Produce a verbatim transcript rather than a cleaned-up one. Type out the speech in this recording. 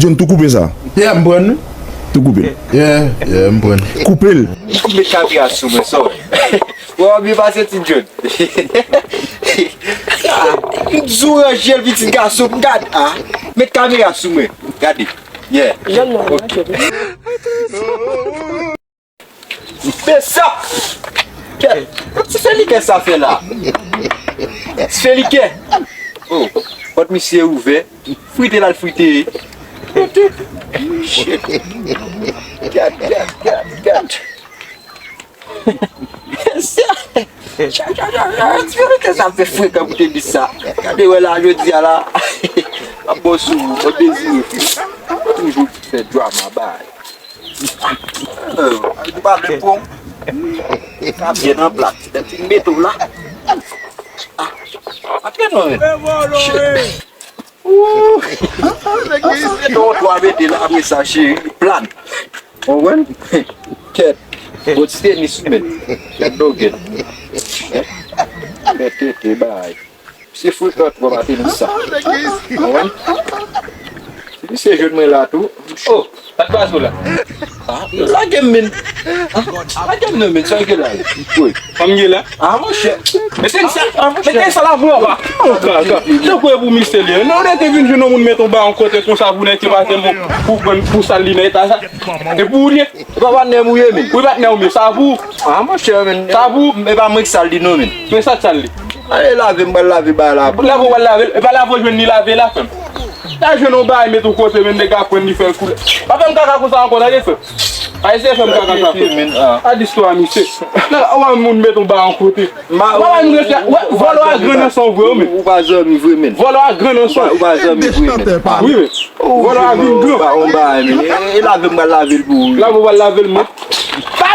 John, tou koupe sa. Yeah, m pran. Tou koupe. Yeah, yeah, m pran. Koupe l. Met kamera sou mwen, sò. Wè, w byen pase, Ti John. M di w ranje l, pitit gason, gad, ah. Met kamera sou mwen. Gade. Yeah. Janm nan, ok. Men sa! Kè, ti felikè sa fè la. Ti felikè. Oh, pòt misye ouvè. Frite l al frite. Shit. Gad, gad, gad, gad. Sa, sa, sa, sa, sa, ti felikè sa fè frekan pou te di sa. Gade wè la, jodi a la. M ap bon sou ou, bon dezire. Toujou fè drama bay. Ou pa vle pran. Ka byen nan plat. Lè m fin mete w la. Ah, pa pran non, men. Shit. Ooh. Mete yon twa mete la, apre sa, cheri, plan. Konprann? Kèt. Bon, ti tenis ou, men. Kèt dogèt. Kèt tete, bay. Se frekan twòp ate nou sa. Konprann? Misye jwenn mwen la tou. Oh, sa k pase w la? Ah, lage m, men. Ah, lage m non, men. Sa w gen la? Wi. Fanm gen la? Ah, monchè. Mete sa, mete sa la pou w pa. Tankou e pou misye li. Non, ou te vin jwenn yon moun mete yon ba yon kote konsa pou nèg ki pa tèlman pou pran pou sal li nan eta sa. E pou ou li ye? E pa patnè m ou ye, men. Wi, patnè w, men sa pou ou. Ah, monchè, men. Sa pou ou. E pa mwen ki sal li non, men. Men sa k sal li? Ale lave, m pral lave bagay la. Lave w pral lave l. E pa lave w jwenn li lave la, frè m. L al jwenn yon bagay, mete yon kote, men nèg la pran li fè l koule. Pa fè m kaka konsa ankò, tande, frè m. Pa eseye fè m kaka sa, frè m. A distwa misye. Nan, ou wè moun mete yon bagay yon kote. Ou pa ba nou respè. Wè, vòlò a gran nan san w vre, wi, men. Ou pa zanmi vre, men. Vòlò a gran nan san w. Ou pa zanmi vre, men. Wi, men. Vòlò a vin gran. Ba, on bagay, men. E, e lave m pral lave l pou ou. Lave w pral lave l, men. Pa